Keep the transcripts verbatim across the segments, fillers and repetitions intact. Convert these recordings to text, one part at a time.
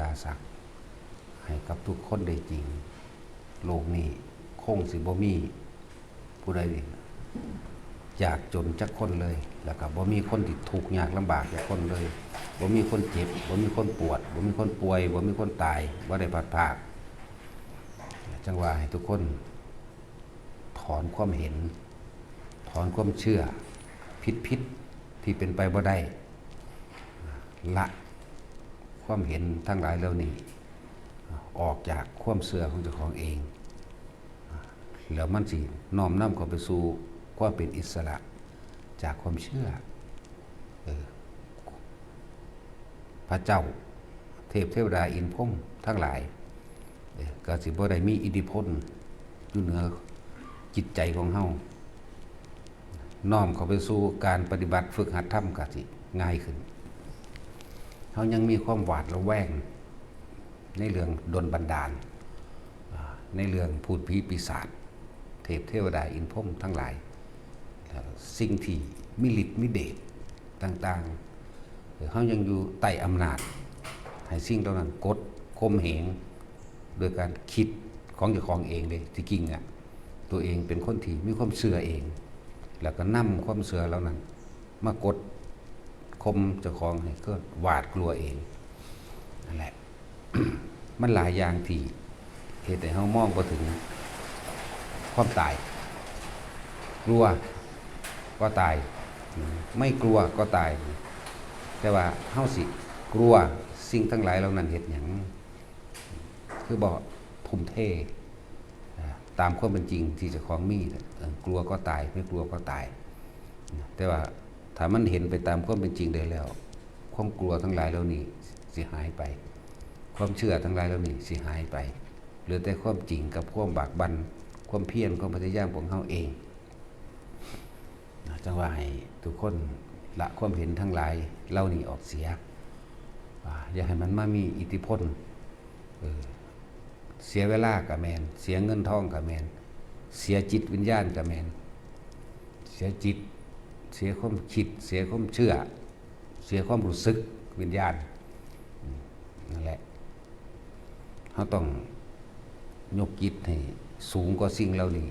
ดาศักดิ์ให้กับทุกคนได้จริง โลกนี้คงสิบ่มีผู้ใดยากจนจักคนเลย แล้วก็บ่มีคนที่ทุกข์ยากลำบากจักคนเลย บ่มีคนเจ็บ บ่มีคนปวด บ่มีคนป่วย บ่มีคนตาย บ่ได้พลัดพราก จั่งว่าให้ทุกคนถอนความเห็น ถอนความเชื่อผิดๆ ที่เป็นไปบ่ได้ ละความเห็นทั้งหลายเหล่านี้ ออกจากความเชื่อของเจ้าของเอง แล้วมันสิน้อมนำเข้าไปสู่ความเป็นอิสระจากความเชื่อ เออ พระเจ้า เทพเทวดาอินทร์พรหมทั้งหลาย เออ ก็สิบ่ได้มีอิทธิพลอยู่เหนือจิตใจของเฮา น้อมเข้าไปสู่การปฏิบัติฝึกหัดธรรมก็สิง่ายขึ้น เฮายังมีความหวาดระแวงในเรื่องดลบันดาล อ่า ในเรื่องพูดผีปีศาจ เทพเทวดาอินทร์พรหมทั้งหลาย แล้วสิ่งที่มีฤทธิ์มีเดชต่างๆ เฮายังอยู่ใต้อำนาจ ให้สิ่งเหล่านั้นกดข่มเหง โดยการคิดของเจ้าของเองเด้ ที่จริงอะ ตัวเองเป็นคนที่มีความเชื่อเอง แล้วก็นำความเชื่อเหล่านั้น มากดข่มเจ้าของให้เกิดหวาดกลัวเอง นั่นแหละ มันหลายอย่างที่เฮ็ดให้เฮามองบ่ถึงความตาย กลัวก็ตาย ไม่กลัวก็ตาย แต่ว่าเฮาสิกลัวสิ่งทั้งหลายเหล่านั้นเฮ็ดหยัง คือบ่ทุ่มเท อ่า ตามความเป็นจริงที่เจ้าของมีน่ะ เออ กลัวก็ตาย ไม่กลัวก็ตาย แต่ว่าถ้ามันเห็นไปตามความเป็นจริงได้แล้ว ความกลัวทั้งหลายเหล่านี้สิหายไป ความเชื่อทั้งหลายเหล่านี้สิหายไป เหลือแต่ความจริงกับความบากบั่น ความเพียร ความพยายามของเฮาเอง นะ จั่งว่าให้ทุกคนละความเห็นทั้งหลายเหล่านี้ออกเสีย อ่า อย่าให้มันมามีอิทธิพล เออ เสียเวลาก็แม่น เสียเงินทองก็แม่น เสียจิตวิญญาณก็แม่น เสียจิต เสียความคิด เสียความเชื่อ เสียความรู้สึกวิญญาณ อืม นั่นแหละ เฮาต้องยกจิตให้สูงกว่าสิ่งเหล่านี้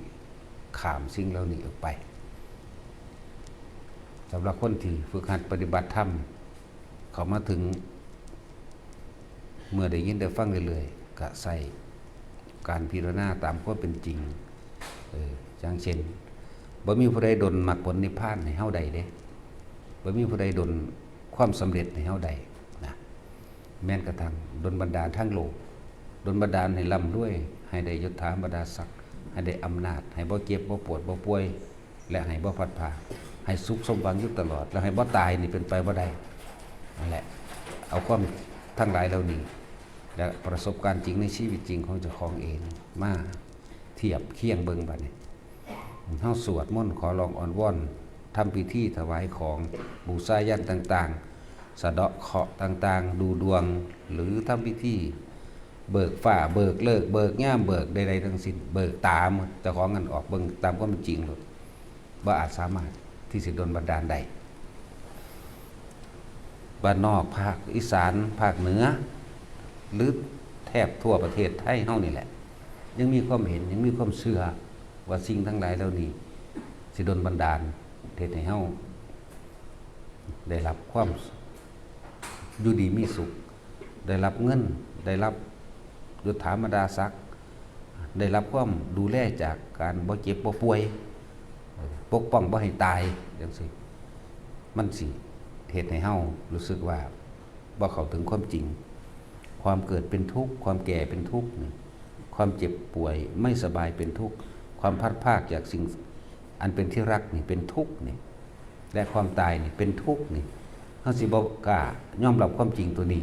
ข้ามสิ่งเหล่านี้ออกไป สำหรับคนที่ฝึกหัดปฏิบัติธรรม เข้ามาถึง เมื่อได้ยินได้ฟังเรื่อยๆ ก็ใส่การพิจารณาตามความเป็นจริง เออ อย่างเช่น บ่มีผู้ใดดลมรรคผลนิพพานให้เฮาได้เด้ บ่มีผู้ใดดลความสำเร็จให้เฮาได้นะ แม้กระทั่งดลบันดาลทางโลก ดลบันดาลให้ร่ำรวย ให้ได้ยศถาบรรดาศักดิ์ ให้ได้อำนาจ ให้บ่เจ็บ บ่ปวด บ่ป่วย และให้บ่พลัดพราก ให้สุขสมหวังอยู่ตลอด และให้บ่ตายนี่เป็นไปบ่ได้ นั่นแหละ เอาความทั้งหลายเหล่านี้ และประสบการณ์จริงในชีวิตจริงของเจ้าของเองมาเทียบเคียงเบิ่งบัดนี้ เฮาสวดมนต์ขอร้องอ้อนวอน ทำพิธีถวายของ บูชายัญต่างๆ สะเดาะเคราะห์ต่างๆ ดูดวง หรือทำพิธีเบิกฟ้า เบิกฤกษ์ เบิกยาม เบิกใดๆทั้งสิ้น เบิกตามเจ้าของนั่นออกเบิ่งตามความเป็นจริงโลด บ่อาจสามารถที่สิดลบันดาลได้ บ้านนอกภาคอีสาน ภาคเหนือ หรือแทบทั่วประเทศไทยเฮานี่แหละ ยังมีความเห็น ยังมีความเชื่อว่าสิ่งทั้งหลายเหล่านี้สิดลบันดาลเฮ็ดให้เฮาได้รับความอยู่ดีมีสุข ได้รับเงิน ได้รับยศถาบรรดาศักดิ์ ได้รับความดูแลจากการบ่เจ็บบ่ป่วย ปกป้องบ่ให้ตายจั่งซี้ มันสิเฮ็ดให้เฮารู้สึกว่าบ่เข้าถึงความจริง ความเกิดเป็นทุกข์ ความแก่เป็นทุกข์นี่ ความเจ็บป่วยไม่สบายเป็นทุกข์ ความพลัดพรากจากสิ่งอันเป็นที่รักนี่เป็นทุกข์นี่ และความตายนี่เป็นทุกข์นี่ เฮาสิบ่กล้ายอมรับความจริงตัวนี้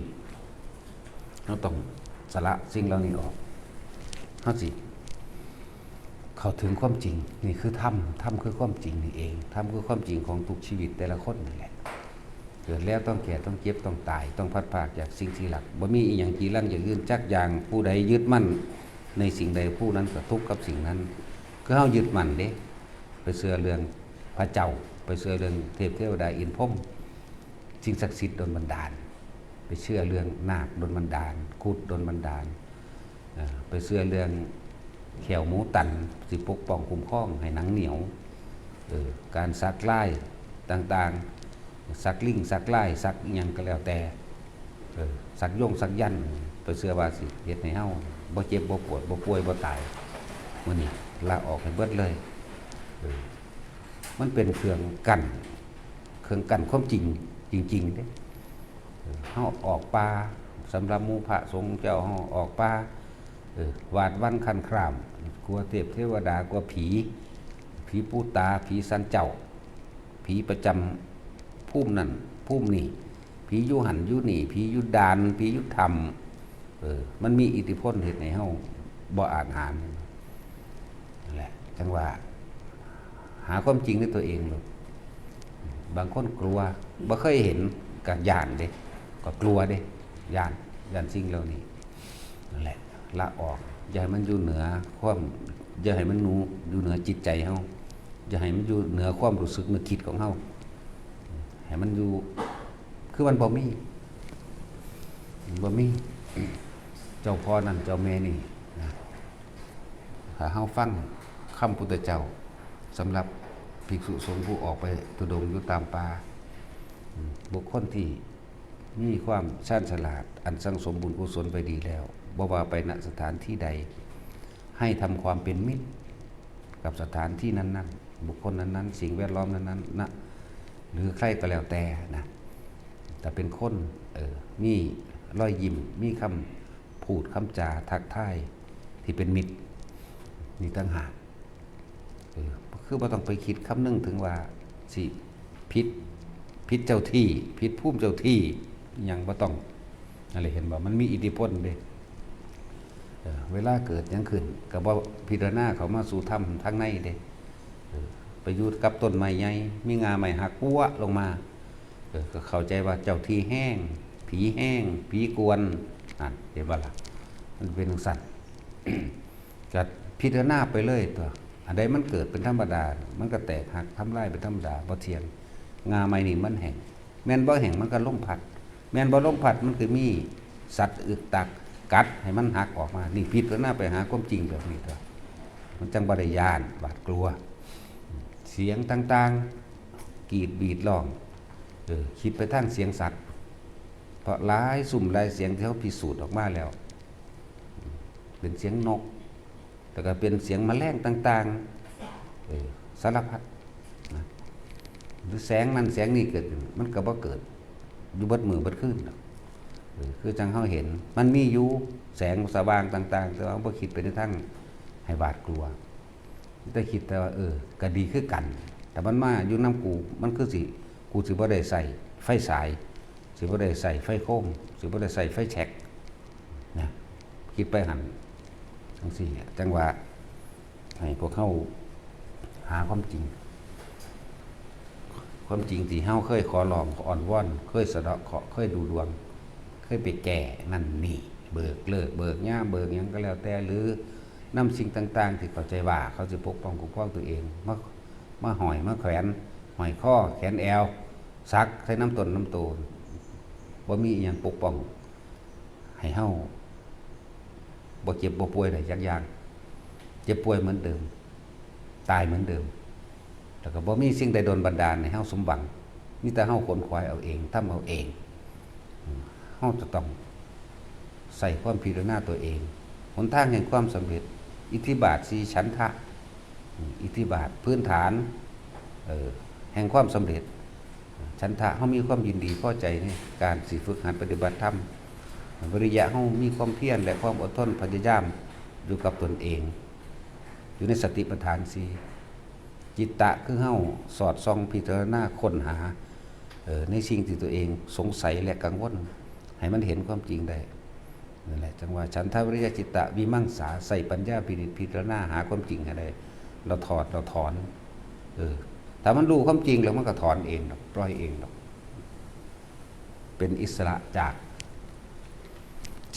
เฮาต้องสละสิ่งเหล่านี้ออก เฮาสิเข้าถึงความจริง นี่คือธรรม ธรรมคือความจริงนี่เอง ธรรมคือความจริงของทุกชีวิตแต่ละคนนั่นแหละ เกิดแล้วต้องแก่ ต้องเจ็บ ต้องตาย ต้องพลัดพรากจากสิ่งที่รัก บ่มีอีหยังจีรังยั่งยืนจักอย่าง ผู้ใดยึดมั่นในสิ่งใด ผู้นั้นก็ทุกข์กับสิ่งนั้น คือเฮายึดมั่นเด้ ไปเชื่อเรื่องพระเจ้า ไปเชื่อเรื่องเทพเทวดาอินทร์พรหม สิ่งศักดิ์สิทธิ์ดลบันดาล ไปเชื่อเรื่องนาคดลบันดาล ครุฑดลบันดาล เอ่อ ไปเชื่อเรื่องแข้วหมูตัน สิปกป้องคุ้มครองให้หนังเหนียว เออ การสักลายต่างๆ สักลิง สักลาย สักอิหยังก็แล้วแต่ เออ สักยงสักยันต์ ไปเชื่อว่าสิเฮ็ดให้เฮาบ่เจ็บบ่ปวด บ่ป่วยบ่ตาย มื้อนี้ละออกให้เบิดเลย เออ มันเป็นเครื่องกั้น เครื่องกั้นความจริง จริงๆเด้ เออ เฮาออกป่า สำหรับหมู่พระสงฆ์เจ้า เฮาออกป่า เออ หวาดหวั่นครั่นคร้าน กลัวเทพเทวดา กลัวผี ผีปู่ตา ผีศาลเจ้า ผีประจำภูมินั่นภูมินี่ ผีอยู่หั่นอยู่นี่ ผีอยู่ด่าน ผีอยู่ถ้ำ เออ มันมีอิทธิพลเฮ็ดให้เฮาบ่อาจหาญ นั่นแหละ จั่งว่า หาความจริงในตัวเองโลด บางคนกลัว บ่เคยเห็น ก็ย้านเด้ ก็กลัวเด้ ย้าน ย้านสิ่งเหล่านี้ นั่นแหละ ละออก อย่าให้มันอยู่เหนือความ อย่าให้มันหนู อยู่เหนือจิตใจเฮา อย่าให้มันอยู่เหนือความรู้สึกนึกคิดของเฮา ให้มันอยู่ คือมันบ่มี มันบ่มี เจ้าพ่อนั่นเจ้าแม่นี่นะ ถ้าเฮาฟังคำพุทธเจ้า สำหรับภิกษุสงฆ์ผู้ออกไปธุดงค์อยู่ตามป่า อืม บุคคลที่มีความชาญฉลาด อันสั่งสมบุญกุศลไปดีแล้ว บ่ว่าไปณสถานที่ใด ให้ทำความเป็นมิตรกับสถานที่นั้นๆ บุคคลนั้นๆ สิ่งแวดล้อมนั้นๆ นะ หรือใครก็แล้วแต่นะ แต่เป็นคน เออ มีรอยยิ้ม มีคำพูดคำจาทักทายที่เป็นมิตร นี่ต่างหาก เออ คือบ่ต้องไปคิดคำนึงถึงว่าสิผิด ผิดเจ้าที่ ผิดภูมิเจ้าที่ หยังบ่ต้อง นั่นแหละ เห็นบ่ มันมีอิทธิพลเด้ เออ เวลาเกิดหยังขึ้น ก็บ่พิจารณาเข้ามาสู่ธรรมทางในเด้ เออ ไปอยู่กับต้นไม้ใหญ่ มีง่าไม้หักปัวะลงมา เออ ก็เข้าใจว่าเจ้าที่แฮง ผีแฮง ผีกวน นั่น เห็นบ่ล่ะ มันเป็นจั่งซั้น ก็พิจารณาไปเลยตั๊ว อันใดมันเกิดเป็นธรรมดา มันก็แตกหักทำลายเป็นธรรมดา บ่เที่ยง ง่าไม้นี่มันแห้ง แม่นบ่แห้งมันก็ลมพัด แม่นบ่ลมพัดมันก็มีสัตว์อึกตักกัดให้มันหักออกมา นี่พิจารณาไปหาความจริงแบบนี้ตั๊ว มันจั่งบ่ได้ย้านหวาดกลัว เสียงต่างๆ กรีดบีดร้อง เออ คิดไปทางเสียงสัตว์ เพราะหลายซุมหลายเสียงที่เฮาพิสูจน์ออกมาแล้ว เป็นเสียงนก แล้วก็เป็นเสียงแมลงต่างๆ เออ สารพัดนะ หรือแสงนั่นแสงนี่เกิดขึ้น มันก็บ่เกิดอยู่เบิดมื้อเบิดคืนดอก เออ คือจั่งเฮาเห็น มันมีอยู่แสงสว่างต่างๆ แต่ว่าบ่คิดไปในทางให้หวาดกลัว แต่คิดแต่ว่า เออ ก็ดีคือกัน แต่มันมาอยู่นำกู มันคือสิ กูสิบ่ได้ใช้ไฟสาย สิบ่ได้ใช้ไฟโคม สิบ่ได้ใช้ไฟแช็ก นะ คิดไปหั่น จั่งซี้ จั่งว่า ให้พวกเฮาหาความจริง ความจริงที่เฮาเคยขอร้อง ขออ้อนวอน เคยสะเดาะเคราะห์ เคยดูดวง เคยไปแก้นั่นนี่ เบิกฤกษ์ เบิกยาม เบิกหยังก็แล้วแต่ หรือนำสิ่งต่างๆ ที่เข้าใจว่าเขาสิปกป้องคุ้มครองตัวเอง มา มาห้อย มาแขวน ห้อยคอ แขนแอว สักใส่นำตนนำโต บ่มีอิหยังปกป้อง ให้เฮาบ่เจ็บบ่ป่วยได้จักอย่าง เจ็บป่วยเหมือนเดิม ตายเหมือนเดิม แล้วก็บ่มีสิ่งใดดลบันดาลให้เฮาสมหวัง มีแต่เฮาขนขวายเอาเอง ทำเอาเอง เฮาจะต้องใช้ความพิจารณาตัวเอง หนทางแห่งความสำเร็จ อิทธิบาทสี่ ฉันทะ อิทธิบาทพื้นฐาน เอ่อ แห่งความสำเร็จ ฉันทะ เฮามีความยินดีพอใจในการสิฝึกหัดปฏิบัติธรรม วิริยะ เฮามีความเพียรและความอดทนพยายามอยู่กับตนเอง อยู่ในสติปัฏฐานสี่ จิตตะ คือเฮาสอดส่องพิจารณาค้นหา เอ่อ ในสิ่งที่ตัวเองสงสัยและกังวล ให้มันเห็นความจริงได้ นั่นแหละ จั่งว่า ฉันทะ วิริยะ จิตตะ วิมังสา ใช้ปัญญาพินิจพิจารณาหาความจริงให้ได้ แล้วถอด แล้วถอน เออ ถ้ามันรู้ความจริงแล้วมันก็ถอนเองดอก ปล่อยเองดอก เป็นอิสระจาก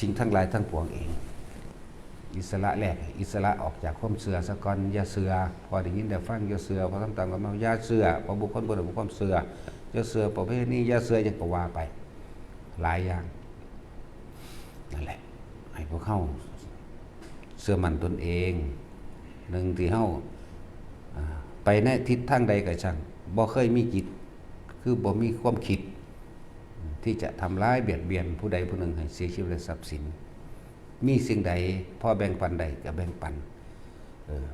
สิ่งทั้งหลายทั้งปวงเอง อิสระแรก อิสระออกจากความเชื่อซะก่อน อย่าเชื่อ พอได้ยินได้ฟังอย่าเชื่อ พอทำตามกันมาอย่าเชื่อ เพราะบุคคลผู้ใดมีความเชื่อ อย่าเชื่อประเพณี อย่าเชื่อหยังก็ว่าไป หลายอย่าง นั่นแหละ ให้พวกเฮาเชื่อมั่นตนเอง หนึ่งที่เฮา อ่า ไปในทิศทางใดก็ช่าง บ่เคยมีจิต คือบ่มีความคิด ที่จะทำร้ายเบียดเบียนผู้ใดผู้หนึ่งให้เสียชีวิตและทรัพย์สิน มีสิ่งใดพอแบ่งปันได้ก็แบ่งปัน เออ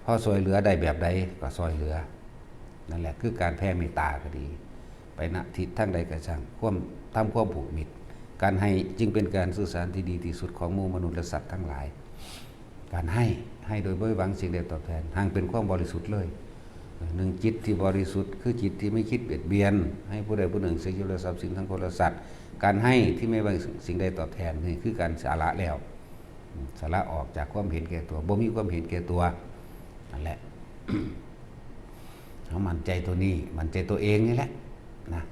พอช่วยเหลือได้แบบใดก็ช่วยเหลือ นั่นแหละคือการแผ่เมตตาก็ดี ไปณทิศทางใดก็ช่าง ความ ทำความผูกมิตร การให้จึงเป็นการสื่อสารที่ดีที่สุดของหมู่มนุษย์และสัตว์ทั้งหลาย การให้ ให้โดยบ่หวังสิ่งใดตอบแทน หากเป็นความบริสุทธิ์เลย หนึ่งจิตที่บริสุทธิ์คือจิตที่ไม่คิดเบียดเบียน ให้ผู้ใดผู้หนึ่งเสียชีวิตและทรัพย์สินทั้งคนและสัตว์ การให้ที่ไม่หวังสิ่งใดตอบแทน นี่คือการสละแล้ว สละออกจากความเห็นแก่ตัว บ่มีความเห็นแก่ตัว นั่นแหละ เฮามั่นใจตัวนี้ มั่นใจตัวเองนี่แหละ นะ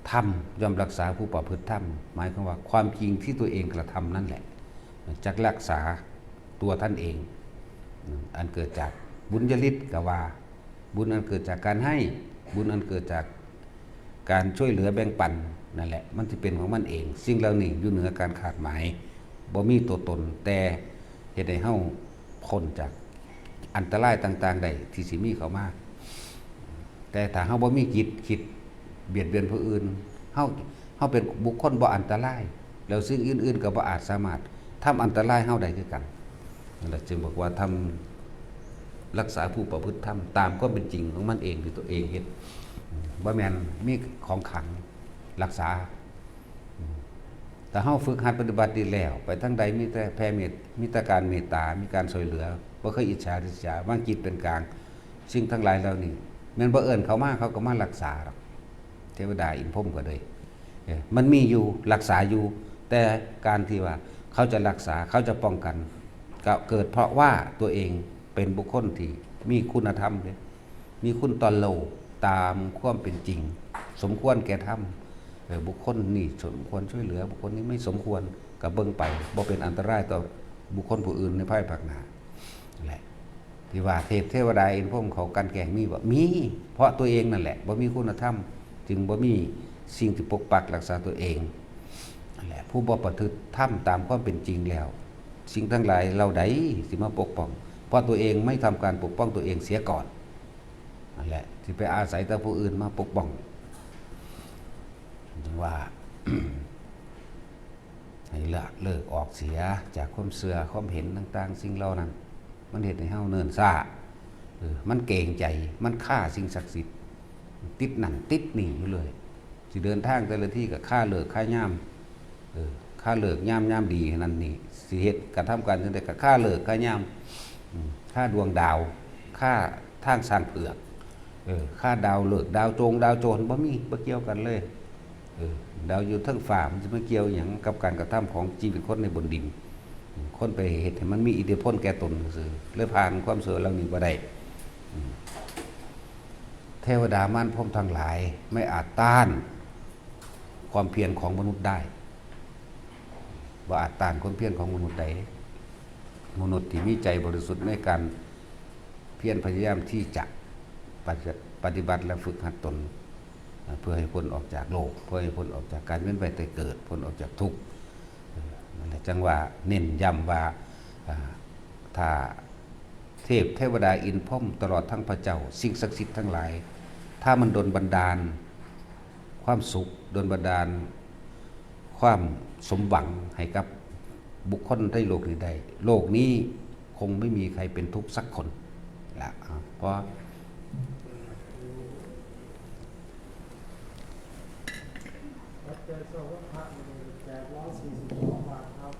ธรรมย่อมรักษาผู้ประพฤติธรรม หมายความว่าความจริงที่ตัวเองกระทำนั่นแหละ จักรักษาตัวท่านเอง อันเกิดจากบุญญาฤทธิ์ก็ว่า บุญอันเกิดจากการให้ บุญอันเกิดจากการช่วยเหลือแบ่งปัน นั่นแหละ มันสิเป็นของมันเอง สิ่งเหล่านี้อยู่เหนือการคาดหมาย บ่มีตัวตน แต่เฮ็ดให้เฮาพ้นจากอันตรายต่างๆได้ที่สิมีเข้ามา แต่ถ้าเฮาบ่มีจิตคิดเบียดเบียนผู้อื่น เฮา เฮาเป็นบุคคลบ่อันตราย แล้วสิ่งอื่นๆก็บ่อาจสามารถทำอันตรายเฮาได้คือกัน นั่นแหละจึงบอกว่าธรรม รักษาผู้ประพฤติธรรมตามความเป็นจริงของมันเองที่ตัวเองเฮ็ด บ่แม่นมีของขลังรักษา แต่เฮาฝึกหัดปฏิบัติดีแล้ว ไปทางใดมีแต่แผ่เมต มีแต่การเมตตา มีการช่วยเหลือ บ่เคยอิจฉาริษยา วางจิตเป็นกลาง สิ่งทั้งหลายเหล่านี้ แม่นบ่เอิ้นเขามา เขาก็มารักษาดอก เทวดาอินทร์พรหมก็เลย เออ มันมีอยู่ รักษาอยู่ แต่การที่ว่าเขาจะรักษา เขาจะป้องกัน ก็เกิดเพราะว่าตัวเองเป็นบุคคลที่มีคุณธรรมเด้ มีคุณต่อโลกตามความเป็นจริง สมควรแก่ธรรม เออ บุคคลนี้สมควรช่วยเหลือ บุคคลนี้ไม่สมควร ก็เบิ่งไป บ่เป็นอันตรายต่อบุคคลผู้อื่นในภายภาคหน้า แหละ ที่ว่าเทพเทวดาอินทร์พรหมเขากลั่นแกล้งมีบ่ มี เพราะตัวเองนั่นแหละ บ่มีคุณธรรม จึงบ่มีสิ่งที่ปกปักรักษาตัวเอง นั่นแหละ ผู้บ่ประพฤติธรรมตามความเป็นจริงแล้ว สิ่งทั้งหลายเหล่าใดสิมาปกป้อง เพราะตัวเองไม่ทำการปกป้องตัวเองเสียก่อน นั่นแหละ สิไปอาศัยแต่ผู้อื่นมาปกป้อง จึงว่า ให้ละเลิกออกเสียจากความเชื่อความเห็นต่างๆ สิ่งเหล่านั้น มันเฮ็ดให้เฮาเนิ่นช้า เออ มันเกรงใจ มันคาสิ่งศักดิ์สิทธิ์ ติดนั่นติดนี่อยู่เลย สิเดินทางแต่ละที่ก็คาฤกษ์คายาม เออ คาฤกษ์ยาม ยามดีนั่นนี่ สิเฮ็ดกระทำการจั่งใดก็คาฤกษ์คายาม อืม คาดวงดาว คาทางช้างเผือก เออ คาดาวฤกษ์ ดาวโจง ดาวโจร บ่มี บ่เกี่ยวกันเลย เออ ดาวอยู่เทิงฟ้า มันสิมาเกี่ยวหยังกับการกระทำของชีวิตคนในบนดิน คนไปเฮ็ดให้มันมีอิทธิพลแก่ตนซื่อ เลยผ่านความเชื่อเหล่านี้บ่ได้ อืม เทวดามารพรหมทั้งหลายไม่อาจต้านความเพียรของมนุษย์ได้ บ่อาจต้านความเพียรของมนุษย์ได้ มนุษย์ที่มีใจบริสุทธิ์ในการเพียรพยายามที่จะปฏิ ปฏิบัติและฝึกหัดตน เพื่อให้พ้นออกจากโลก เพื่อให้พ้นออกจากการเวียนว่ายตายเกิด พ้นออกจากทุกข์ เออ นั่นแหละ จั่งว่าเน้นย้ำว่า อ่า ถ้าเทพเทวดาอินทร์พรหมตลอดทั้งพระเจ้า สิ่งศักดิ์สิทธิ์ทั้งหลาย ถ้ามันดลบันดาลความสุข ดลบันดาลความสมหวังให้กับบุคคลในโลกนี้ได้ โลกนี้คงไม่มีใครเป็นทุกข์สักคนละ อ่า เพราะ ปัจจัยสวัสดิ์พระหนึ่งแปดร้อยสี่สิบสองบาทครับ